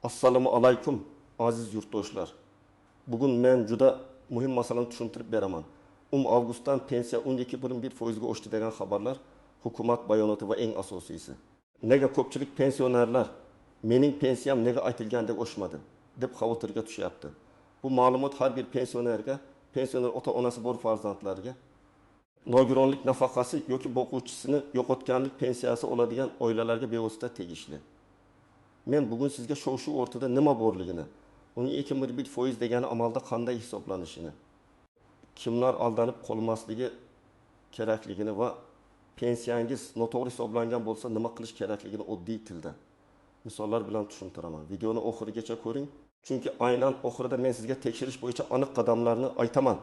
Assalomu alaykum, aziz yurtdoshlar. Bugun men juda muhim masalani tushuntirib beraman. 10 avgustdan pensiya 12,1% ga oshdi degan xabarlar, hukumat bayonoti va eng asosiysi. Nega ko'pchilik pensionerlar mening pensiyam nega aytilgandek oshmadi deb xavotirga tushyapti. Bu ma'lumot har bir pensionerga, pensioner ota-onasi bor farzandlarga, nogironlik nafaqasi yoki boquvchisini yo'qotganlik pensiyasi oladigan oilalarga bevosita tegishli. Men bugun sizga shov-shuv o'rtada nima borligini, uning 2,1% degani amalda qanday hisoblanishini, kimlar aldanib qolmasligi kerakligini va pensiyangiz noto'g'ri hisoblangan bo'lsa nima qilish kerakligini oddiy tilda misollar bilan tushuntiraman. Videoni oxirigacha ko'ring, chunki aynan oxirida men sizga tekshirish bo'yicha aniq qadamlarni aytaman.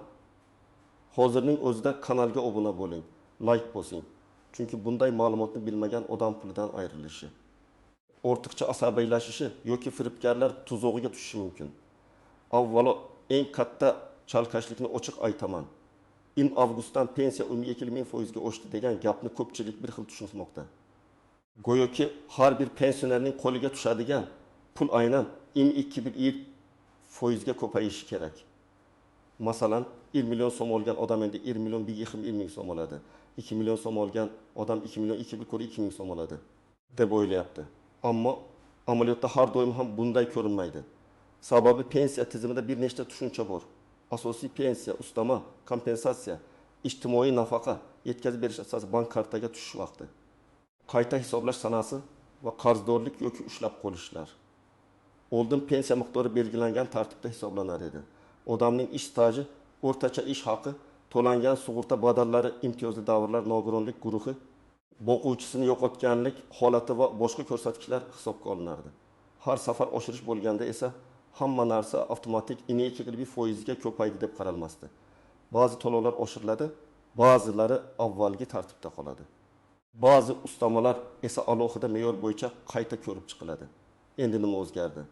Hozirning o'zida kanalga obuna bo'ling, like bosing. Chunki bunday ma'lumotni bilmagan odam pulidan ayrilishi, ortiqcha asabiylashishi yoki firibgarlar tuzog'iga tushishi mumkin. Avvalo eng katta chalkashlikni ochiq aytaman. 10 avgustdan pensiya 12,000% ga oshdi degan gapni ko'pchilik bir xil tushunmoqda. Go'yoki har bir pensionerning qo'liga tushadigan pul aynan 22,1% ga ko'payishi kerak. Masalan, 1 million so'm olgan odam endi 1 million 1 ming so'm oladi. 2 million so'm olgan odam 2 million 2,2 ming so'm oladi deb o'ylayapti. Ammo amaliyotda har doim ham bunday ko'rinmaydi. Sababi pensiya tizimida bir nechta tushuncha bor. Asosiy pensiya, ustama, kompensatsiya, ijtimoiy nafaqa, yetkazib berish asosi bank kartaga tushish vaqti, qayta hisoblash sanasi va qarzdorlik yoki ushlab qolishlar. Oldin pensiya miqdori belgilangan tartibda hisoblanar edi. Odamning ish staji, o'rtacha ish haqi, to'langan sug'urta badallari, imtiyozli davrlar, nogironlik guruhi, boquvchisini yo'qotganlik holati va boshqa ko'rsatkichlar hisobga olinardi. Har safar oshirish bo'lganda esa hamma narsa avtomatik 2,1% ga ko'paydi deb qaralmasdi. Ba'zi to'lovlar oshiriladi, ba'zilari avvalgi tartibda qoladi. Ba'zi ustamalar esa alohida me'yor bo'yicha qayta ko'rib chiqiladi. Endi nima o'zgardi?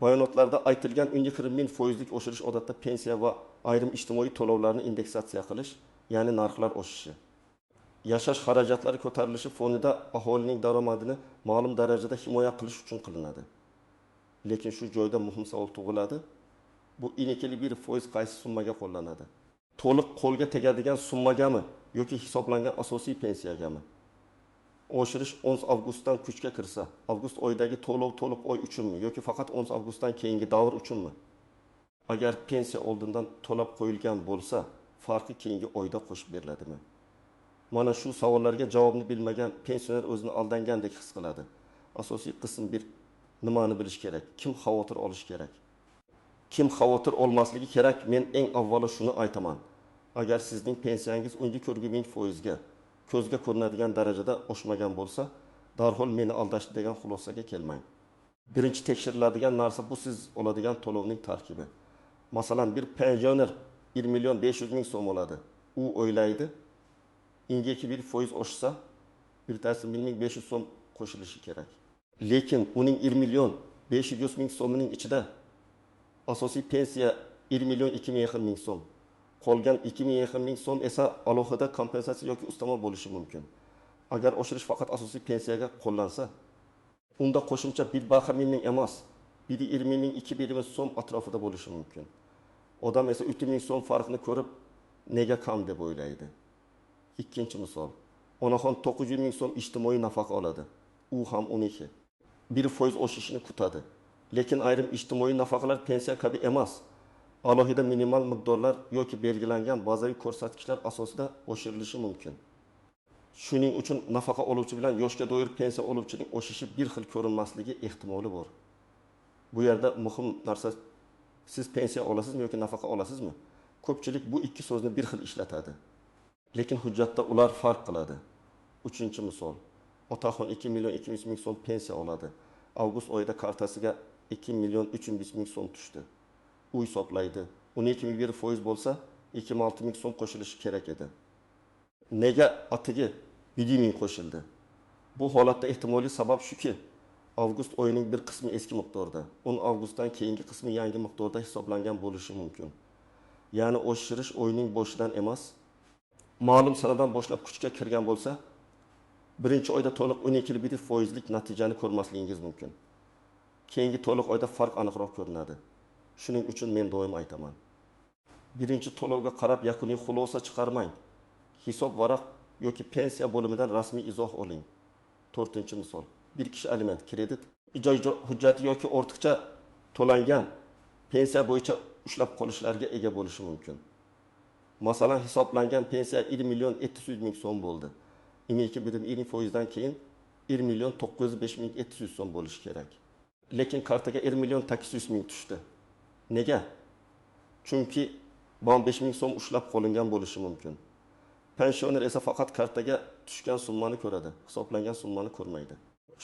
Bayonotlarda aytilgan 12,000%lik oshirish odatda pensiya va ayrim ijtimoiy to'lovlarni indeksatsiya qilish, ya'ni narxlar oshishi. Yashash xarajatlari ko'tarilishi fonida aholining daromadini ma'lum darajada himoya qilish uchun qilinadi. Lekin shu joyda muhim savol tug'iladi. Bu 2,1% qaysi summaga qo'llanadi? To'liq qo'lga tegadigan summagami yoki hisoblangan asosiy pensiyagami? Oshirish 10 avgustdan kuchga kirsa, avgust oyidagi to'lov to'liq oy uchunmi yoki faqat 10 avgustdan keyingi davr uchunmi? Agar pensiya oldindan to'lab qo'yilgan bo'lsa, farqi keyingi oyda qo'shib beriladimi? Mana shu savollarga javobni bilmagan pensioner o'zini aldangandek his qiladi. Asosiy qism bir nimani bilish kerak? Kim xavotir olish kerak? Kim xavotir olmasligi kerak? Men eng avvalo shuni aytaman. Agar sizning pensiyangiz 12,000% ga ko'zga ko'rinadigan darajada oshmagan bo'lsa, darhol meni aldashdi degan xulosaga kelmang. Birinchi tekshiriladigan narsa bu siz oladigan to'lovning tarkibi. Masalan, bir pensioner 1 million 500 ming so'm oladi. U o'ylaydi, 2,1% oshsa, birtasi 1500 so'm qo'shilishi kerak. Lekin uning 1 million 500 ming so'mining ichida asosiy pensiya 1 million 2 ming so'm, qolgan 2 ming so'm esa alohida kompensatsiya yoki ustama bo'lishi mumkin. Agar oshirish faqat asosiy pensiyaga qo'llansa, unda qo'shimcha 1,5 ming emas, 1,20 ming, 2 ming so'm atrofida bo'lishi mumkin. Odam esa 3 ming so'm farqni ko'rib nega kam deb o'ylaydi. Ikkinchi misol. Onaxon 900 ming so'm ijtimoiy nafaqa oladi. U ham uniki. 1% oshishini kutadi. Lekin ayrim ijtimoiy nafaqalar pensiya kabi emas. Alohida minimal miqdorlar yoki belgilangan bazaviy ko'rsatkichlar asosida oshirilishi mumkin. Shuning uchun nafaqa oluvchi bilan yoshga doir pensiya oluvchining oshishi bir xil ko'rinmasligi ehtimoli bor. Bu yerda muhim narsa, siz pensiya olasizmi yoki nafaqa olasizmi? Ko'pchilik bu ikki so'zni bir xil ishlatadi. Lekin hujjatda ular farq qiladi. Uchinchi misol. Otaxon 2 million 200 ming so'm pensiya oladi. Avgust oyida kartasiga 2 million 300 ming so'm tushdi. U hisoblaydi. 12,1% bo'lsa, 26 ming so'm qo'shilishi kerak edi. Nega atigi 7 ming qo'shildi? Bu holatda ehtimoliy sabab shuki, avgust oyining bir qismi eski miqdorda, 10 avgustdan keyingi qismi yangi miqdorda hisoblangan bo'lishi mumkin. Ya'ni oshirish oyning boshidan emas, ma'lum sanadan boshlab kuchga kirgan bo'lsa, birinchi oyda to'liq 12,1%lik natijani ko'rmasligingiz mumkin. Keyingi to'liq oyda farq aniqroq ko'rinadi. Shuning uchun men doim aytaman: birinchi to'lovga qarab yakuniy xulosa chiqarmang. Hisob varaq yoki pensiya bo'limidan rasmiy izoh oling. To'rtinchi misol. Bir kishi aliment, kredit, ijro hujjati yoki ortiqcha to'langan pensiya bo'yicha ushlab qolishlarga ega bo'lishi mumkin. Masalan, hisoblangan pensiya 1 million 700 ming so'm bo'ldi. 22,5 foizdan keyin 1 million 905 ming 700 so'm bo'lishi kerak. Lekin kartaga 1 million 800 ming tushdi. Nega? Chunki 5 ming so'm ushlab qolingan bo'lishi mumkin. Pensioner esa faqat kartaga tushgan summani ko'radi, hisoblangan summani ko'rmaydi.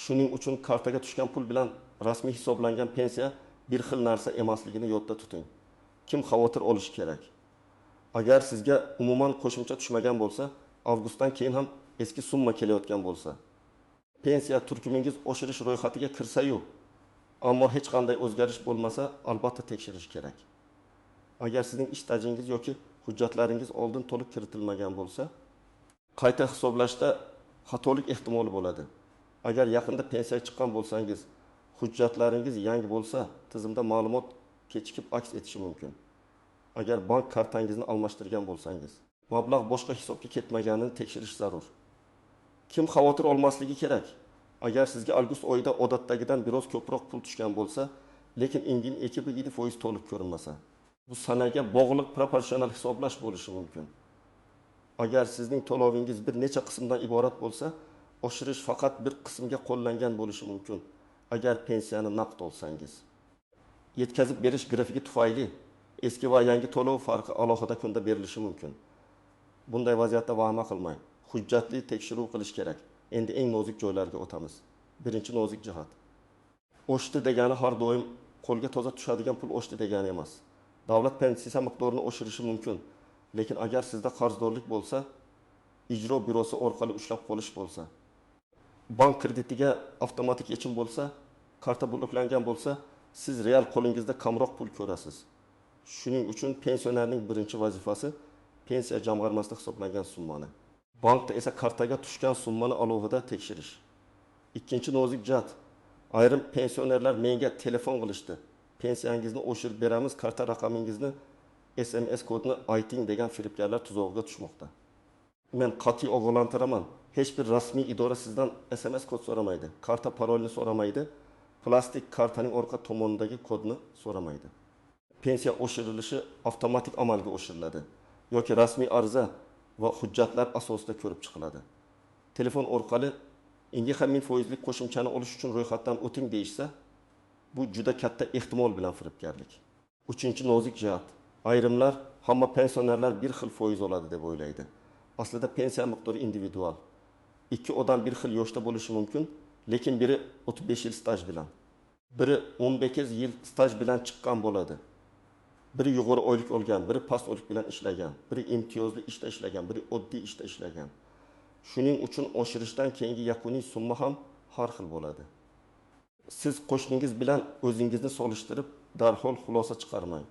Shuning uchun kartaga tushgan pul bilan rasmiy hisoblangan pensiya bir xil narsa emasligini yodda tuting. Kim xavotir olishi kerak? Agar sizga umuman qo'shimcha tushmagan bo'lsa, avgustdan keyin ham eski summa kelayotgan bo'lsa, pensiya turkumingiz oshirish ro'yxatiga kirsa-yu, ammo hech qanday o'zgarish bo'lmasa, albatta tekshirish kerak. Agar sizning ish stajingiz yoki hujjatlaringiz oldin to'liq kiritilmagan bo'lsa, qayta hisoblashda xatolik ehtimoli bo'ladi. Agar yaqinda pensiyaga chiqqan bo'lsangiz, hujjatlaringiz yangi bo'lsa, tizimda ma'lumot kechikib aks etishi mumkin. Agar bank kartangizni almashtirgan bo'lsangiz, mablag' boshqa hisobga ketmaganini tekshirish zarur. Kim xavotir olmasligi kerak? Agar sizga avgust oyida odatdagidan biroz ko'proq pul tushgan bo'lsa, lekin indin 2,7% to'liq ko'rinmasa, bu sanaga bog'liq proporsional hisoblash bo'lishi mumkin. Agar sizning to'lovingiz bir necha qismdan iborat bo'lsa, oshirish faqat bir qismga qo'llangan bo'lishi mumkin. Agar pensiyani naqd olsangiz, yetkazib berish grafiki tufayli eski va yangi to'lov farqi alohida kunda berilishi mumkin. Bunday vaziyatda vahima qilmang. Hujjatli tekshiruv qilish kerak. Endi eng nozik joylarga o'tamiz. Birinchi nozik jihat. Oshdi degani har doim qo'lga toza tushadigan pul oshdi degani emas. Davlat pensiya miqdorini oshirishi mumkin. Lekin agar sizda qarzdorlik bo'lsa, ijro byurosi orqali ushlab qolish bo'lsa, bank kreditiga avtomatik yechim bo'lsa, karta bloklangan bo'lsa, siz real qo'lingizda kamroq pul ko'rasiz. Shuning uchun pensionerning birinchi vazifasi pensiya jamg'armasida hisoblangan summani, bankda esa kartaga tushgan summani alohida tekshirish. Ikkinchi nozik jihat. Ayrim pensionerlar menga telefon qilishdi. Pensiyangizni oshirib beramiz, karta raqamingizni, SMS kodini ayting degan firibgarlar tuzog'iga tushmoqda. Men qat'iy ogohlantiraman. Hech bir rasmiy idora sizdan SMS kod so'ramaydi, karta parolini so'ramaydi, plastik kartaning orqa tomonidagi kodni so'ramaydi. Pensiya oshirilishi avtomatik amalga oshiriladi yoki rasmiy arza va hujjatlar asosida ko'rib chiqiladi. Telefon orqali 1000 foizlik qo'shimchani olish uchun ro'yxatdan o'ting deyishsa, bu juda katta ehtimol bilan firibgarlik. Uchinchi nozik jihat. Ayrimlar hamma pensionerlar bir xil foiz oladi deb o'ylaydi. Aslida pensiya miqdori individual. Ikki odam bir xil yoshda bo'lishi mumkin, lekin biri 35 yil staj bilan, biri 15 yil staj bilan chiqqan bo'ladi. Biri yuqori oylik olgan, biri past oylik bilan ishlagan, biri imtiyozli ishda ishlagan, biri oddiy ishda ishlagan. Shuning uchun oshirishdan keyingi yakuniy summa ham har xil bo'ladi. Siz qo'shningiz bilan o'zingizni solishtirib, darhol xulosa chiqarmang.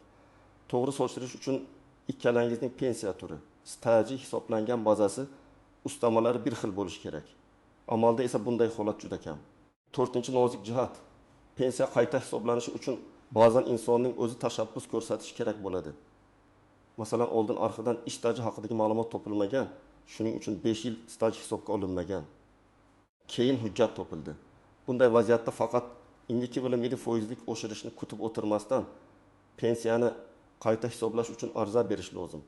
To'g'ri solishtirish uchun ikkalangizning pensiya turi, staji hisoblangan bazasi, ustamalari bir xil bo'lishi kerak. Amalda esa bunday holat juda kam. To'rtinchi nozik jihat. Pensiya qayta hisoblanishi uchun ba'zan insonning o'zi tashabbus ko'rsatishi kerak bo'ladi. Masalan, oldin arxivdan ish staji haqidagi ma'lumot topilmagan, shuning uchun 5 yil staj hisobga olinmagan. Keyin hujjat topildi. Bunday vaziyatda faqat 2,7 foizlik oshirishni kutib o'tirmasdan pensiyani qayta hisoblash uchun arza berish lozim.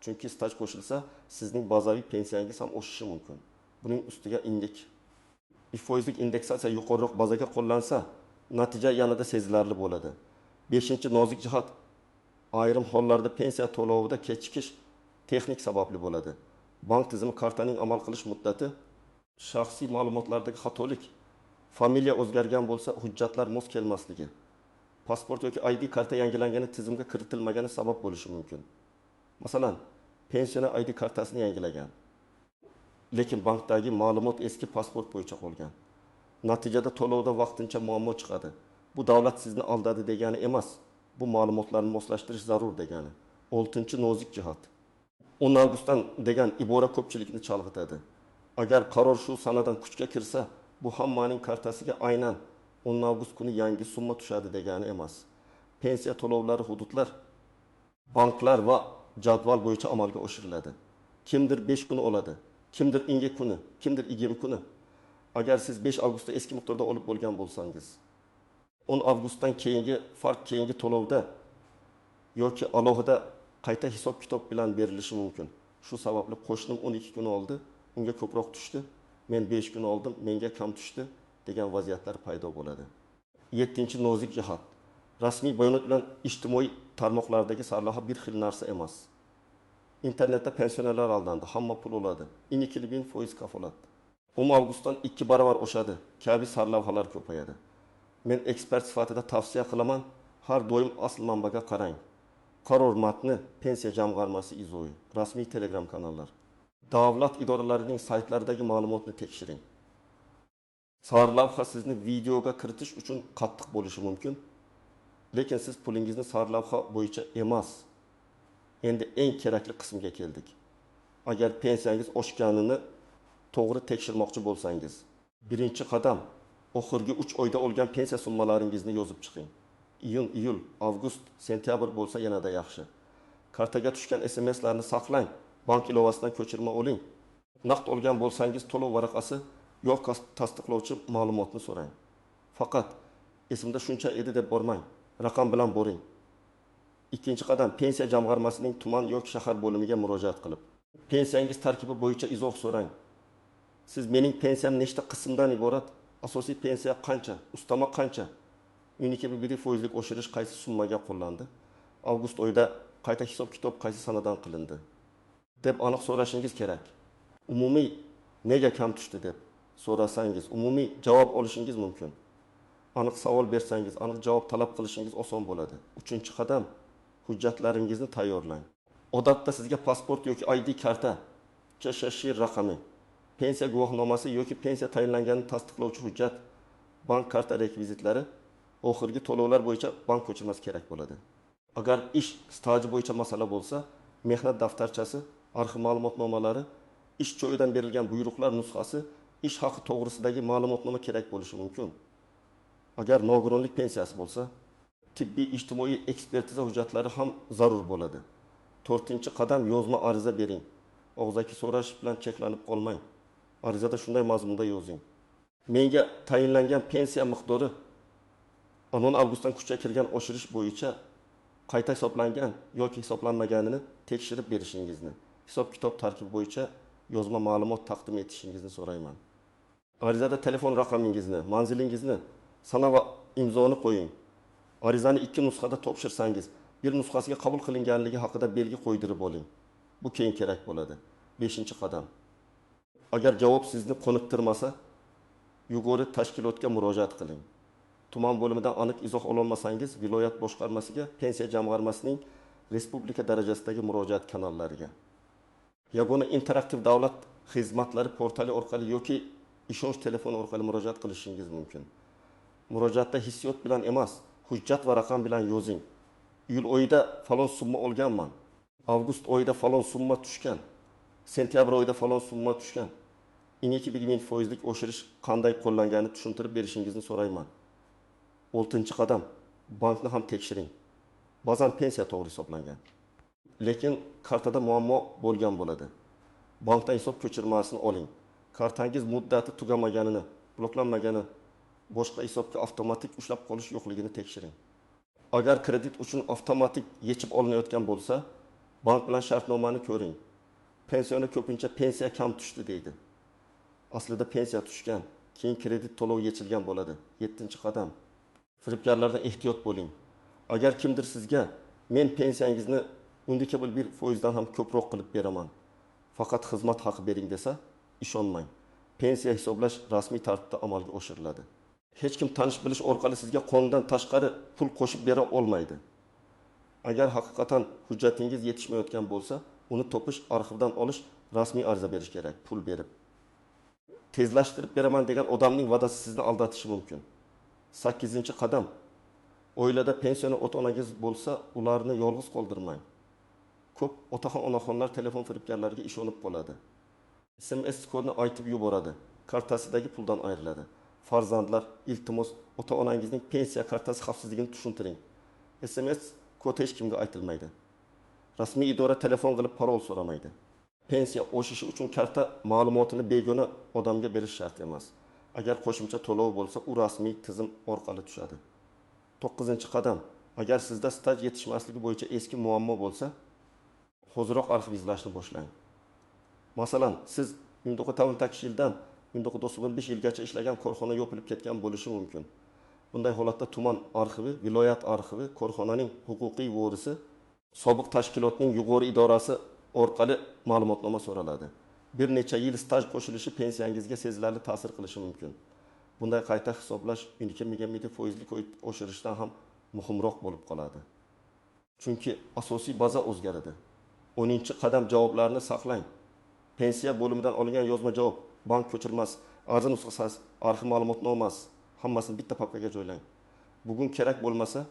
Chunki staj qo'shilsa, sizning bazaviy pensiyangiz ham oshishi mumkin. Buning ustiga indeks foizlik indeksatsiya yuqoriroq bazaga qo'llansa, natija yanada sezilarli bo'ladi. Beshinchi nozik jihat. Ayrim hollarda pensiya to'lovida kechikish texnik sababli bo'ladi. Bank tizimi kartaning amal qilish muddati, shaxsiy ma'lumotlardagi xatolik, familiya o'zgargan bo'lsa, hujjatlar mos kelmasligi, pasport yoki ID karta yangilangani tizimga kiritilmagani sabab bo'lishi mumkin. Masalan, pensioner ID kartasini yangilagan, lekin bankdagi ma'lumot eski pasport bo'yicha qolgan. Natijada to'lovda vaqtincha muammo chiqadi. Bu davlat sizni aldadi degani emas, bu ma'lumotlarni moslashtirish zarur degani. Oltinchi nozik jihat. 10 avgustdan degan ibora ko'pchilikni chalg'itadi. Agar qaror shu sanadan kuchga kirsa, bu hammaning kartasiga aynan 10 avgust kuni yangi summa tushadi degani emas. Pensiya to'lovlari hududlar, banklar va jadval bo'yicha amalga oshiriladi. Kimdir 5 kuni oladi, kimdir ingi kuni, kimdir 20 kuni. Agar siz 5 avgustda eski miqdorda olib bo'lgan bo'lsangiz, 10 avgustdan keyingi farq keyingi to'lovda yoki alohida qayta hisob-kitob bilan berilishi mumkin. Shu sababli qo'shnim 12 kun oldi, unga ko'proq tushdi, men 5 kun oldim, menga kam tushdi degan vaziyatlar paydo bo'ladi. 7-nozik jihat. Rasmiy bayonot bilan ijtimoiy tarmoqlardagi sarlavha bir xil narsa emas. Internetda pensionerlar aldandi, hamma pul oladi. 2000% kafolat. 10 avgustdan 2 barobar oshadi kabi sarlavhalar ko'payadi. Men ekspert sifatida tavsiya qilaman, har doim asl manbaga qarang. Qaror matni, pensiya jamg'armasi izohi, rasmiy Telegram kanallar. Davlat idoralarining saytlaridagi ma'lumotni tekshiring. Sarlavha sizni videoga kiritish uchun qattiq bo'lishi mumkin. Lekin siz pulingizni sarlavha bo'yicha emas. Endi eng kerakli qismga keldik. Agar pensiyangiz oshganini to'g'ri tekshirmoqchi bo'lsangiz, birinchi qadam oxirgi 3 oyda olgan pensiya summalaringizni yozib chiqing. Iyun, iyul, avgust, sentyabr bo'lsa yanada yaxshi. Kartaga tushgan SMSlarni saqlang, bank ilovasidan ko'chirma oling. Naqd olgan bo'lsangiz to'lov varaqasi yoki tasdiqlovchi ma'lumotni so'rang. Faqat esimda shuncha edi deb bormang, raqam bilan boring. Ikkinchi qadam pensiya jamg'armasining tuman yoki shahar bo'limiga murojaat qilib, pensiyangiz tarkibi bo'yicha izoh so'rang. Siz mening pensiyam nechta qismdan iborat, asosiy pensiya qancha, ustama qancha, 12,1%lik oshirish qaysi summaga qo'llandi, avgust oyida qayta hisob-kitob qaysi sanadan qilindi deb aniq so'rashingiz kerak. Umumiy nega kam tushdi deb so'rasangiz, umumiy javob olishingiz mumkin. Aniq savol bersangiz, aniq javob talab qilishingiz oson bo'ladi. Uchinchi qadam hujjatlaringizni tayyorlang. Odatda sizga pasport yoki ID karta, CHSH raqami, pensiya guvohnomasi yoki pensiya tayinlanganini tasdiqlovchi hujjat, bank karta rekvizitlari, oxirgi to'lovlar bo'yicha bank ko'chirmasi kerak bo'ladi. Agar ish staji bo'yicha masala bo'lsa, mehnat daftarchasi, arxiv ma'lumotnomalari, ish joyidan berilgan buyruqlar nusxasi, ish haqi to'g'risidagi ma'lumotnoma kerak bo'lishi mumkin. Agar nogironlik pensiyasi bo'lsa, tibbiy ijtimoiy ekspertiza hujjatlari ham zarur bo'ladi. 4-qadam yozma ariza bering. Og'zaki so'rash bilan cheklanib qolmang. Arizada shunday mazmunda yozing: menga tayinlangan pensiya miqdori 10 avgustdan kuchga kirgan oshirish bo'yicha qayta hisoblangan yoki hisoblanmaganini tekshirib berishingizni, hisob-kitob tarkibi bo'yicha yozma ma'lumot taqdim etishingizni so'rayman. Arizada telefon raqamingizni, manzilingizni, sana va imzoni qo'ying. Arizani 2 nusxada topshirsangiz, bir nusxasiga qabul qilinganligi haqida belgi qo'ydirib oling. Bu keyin kerak bo'ladi. 5-qadam. Agar javob sizni qoniqtirmasa, yuqori tashkilotga murojaat qiling. Tuman bo'limidan aniq izoh ololmasangiz, viloyat boshqarmasiga, pensiya jamg'armasining respublika darajasidagi murojaat kanallariga, yagona interaktiv davlat xizmatlari portali orqali yoki ishonch telefoni orqali murojaat qilishingiz mumkin. Murojaatda hissiyot bilan emas, hujjat va raqam bilan yozing. Iyul oyida falon summa olganman, avgust oyida falon summa tushgan, sentyabr oyida falon summa tushgan. 2,1%lik oshirish qanday qo'llanganini tushuntirib berishingizni so'rayman. 6-qadam bankni ham tekshiring. Ba'zan pensiya to'g'ri hisoblangan, lekin kartada muammo bo'lgan bo'ladi. Bankdan hisob ko'chirmasini oling. Kartangiz muddati tugamaganini, bloklanmagani, boshqa hisobga avtomatik ushlab qolish yo'qligini tekshiring. Agar kredit uchun avtomatik yechib olinayotgan bo'lsa, bank bilan shartnomani ko'ring. Pensioner ko'pincha pensiya kam tushdi deydi. Aslida pensiya tushgan, keyin kredit to'lovi yechilgan bo'ladi. 7-qadam. Firibgarlardan ehtiyot bo'ling. Agar kimdir sizga men pensiyangizni 12,1% dan ham ko'proq qilib beraman, faqat xizmat haqi bering desa, ishonmang. Pensiya hisoblash rasmiy tartibda amalga oshiriladi. Hech kim tanish bilish orqali sizga qonundan tashqari pul qo'shib bera olmaydi. Agar haqiqatan hujjatingiz yetishmayotgan bo'lsa, uni topish, arxivdan olish, rasmiy ariza berish kerak, pul berib. Tezlashtirib beraman degan odamning va'dasi sizni aldatishi mumkin. 8-qadam. Oilada pensioner ota-onangiz bo'lsa, ularni yolg'iz qoldirmang. Ko'p otaxon onaxonlar telefon firibgarlariga ishonib qoladi. SMS kodini aytib yuboradi, kartasidagi puldan ayriladi. Farzandlar, iltimos, ota-onangizning pensiya kartasi xavfsizligini tushuntiring. SMS kod hech kimga aytilmaydi. Rasmiy idora telefon qilib parol so'ramaydi. Pensiya oshishi uchun karta ma'lumotini begona odamga berish shart emas. Agar qo'shimcha to'lov bo'lsa, u rasmiy tizim orqali tushadi. To'qqizinchi qadam. Agar sizda staj yetishmasligi bo'yicha eski muammo bo'lsa, hoziroq arxiv izlashni boshlang. Masalan, siz 1998 yildan 1995 yilgacha ishlagan korxona yopilib ketgan bo'lishi mumkin. Bunday holatda tuman arxivi, viloyat arxivi, korxonaning huquqiy vorisi, sobiq tashkilotning yuqori idorasi orqali ma'lumotnoma so'raladi. Bir necha yil staj qo'shilishi pensiyangizga sezilarli ta'sir qilishi mumkin. Bunday qayta hisoblash 12,7 foizli oshirishdan ham muhimroq bo'lib qoladi. Chunki asosiy baza o'zgaradi. 10-qadam. Javoblarni saqlang. Pensiya bo'limidan olingan yozma javob, bank ko'chirmasi, arza nusxasi, arxiv ma'lumotnomasi, hammasini bitta papkaga joylang. Bugun kerak bo'lmasa,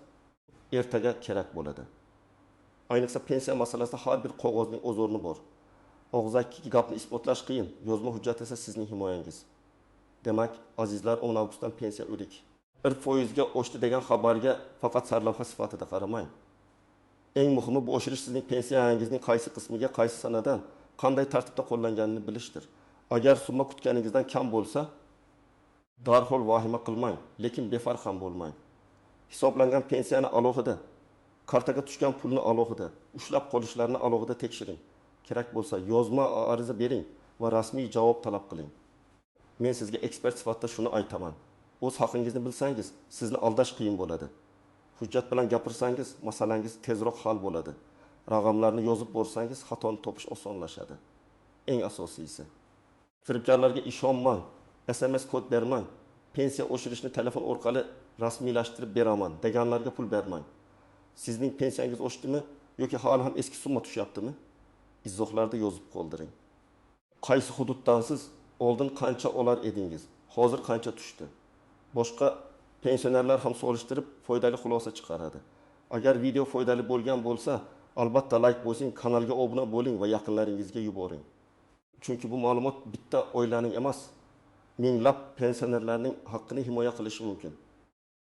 ertaga kerak bo'ladi. Ayniqsa pensiya masalasida har bir qog'ozning o'z o'rni bor. Og'zaki gapni isbotlash qiyin, yozma hujjat esa sizning himoyangiz. Demak, azizlar, 10 avgustdan pensiya o'dik. 1% ga oshdi degan xabarga faqat sarlavha sifatida qaramang. Eng muhimi, bu oshirish sizning pensiyangizning qaysi qismiga, qaysi sanadan, qanday tartibda qo'llanganini bilishdir. Agar summa kutganingizdan kam bo'lsa, darhol vahima qilmang, lekin befarq ham bo'lmang. Hisoblangan pensiyani alohida, kartaga tushgan pulni alohida, ushlab qolishlarini alohida tekshiring. Kerak bo'lsa, yozma ariza bering va rasmiy javob talab qiling. Men sizga ekspert sifatida shuni aytaman. O'z haqingizni bilsangiz, sizni aldash qiyin bo'ladi. Hujjat bilan gapirsangiz, masalangiz tezroq hal bo'ladi. Raqamlarni yozib borsangiz, xatoni topish osonlashadi. Eng asosiysi, firibgarlarga ishonmang, SMS kod bermang, pensiya oshirishni telefon orqali rasmiylashtirib beraman deganlarga pul bermang. Sizning pensiyangiz oshdimi yoki hali ham eski summa tushyaptimi? Izohlarda yozib qoldiring. Qaysi hududdansiz, oldin qancha olar edingiz, hozir qancha tushdi? Boshqa pensionerlar ham solishtirib foydali xulosa chiqaradi. Agar video foydali bo'lgan bo'lsa, albatta like bosing, kanalga obuna bo'ling va yaqinlaringizga yuboring. Chunki bu ma'lumot bitta oilaning emas, minglab pensionerlarning haqqini himoya qilishi mumkin.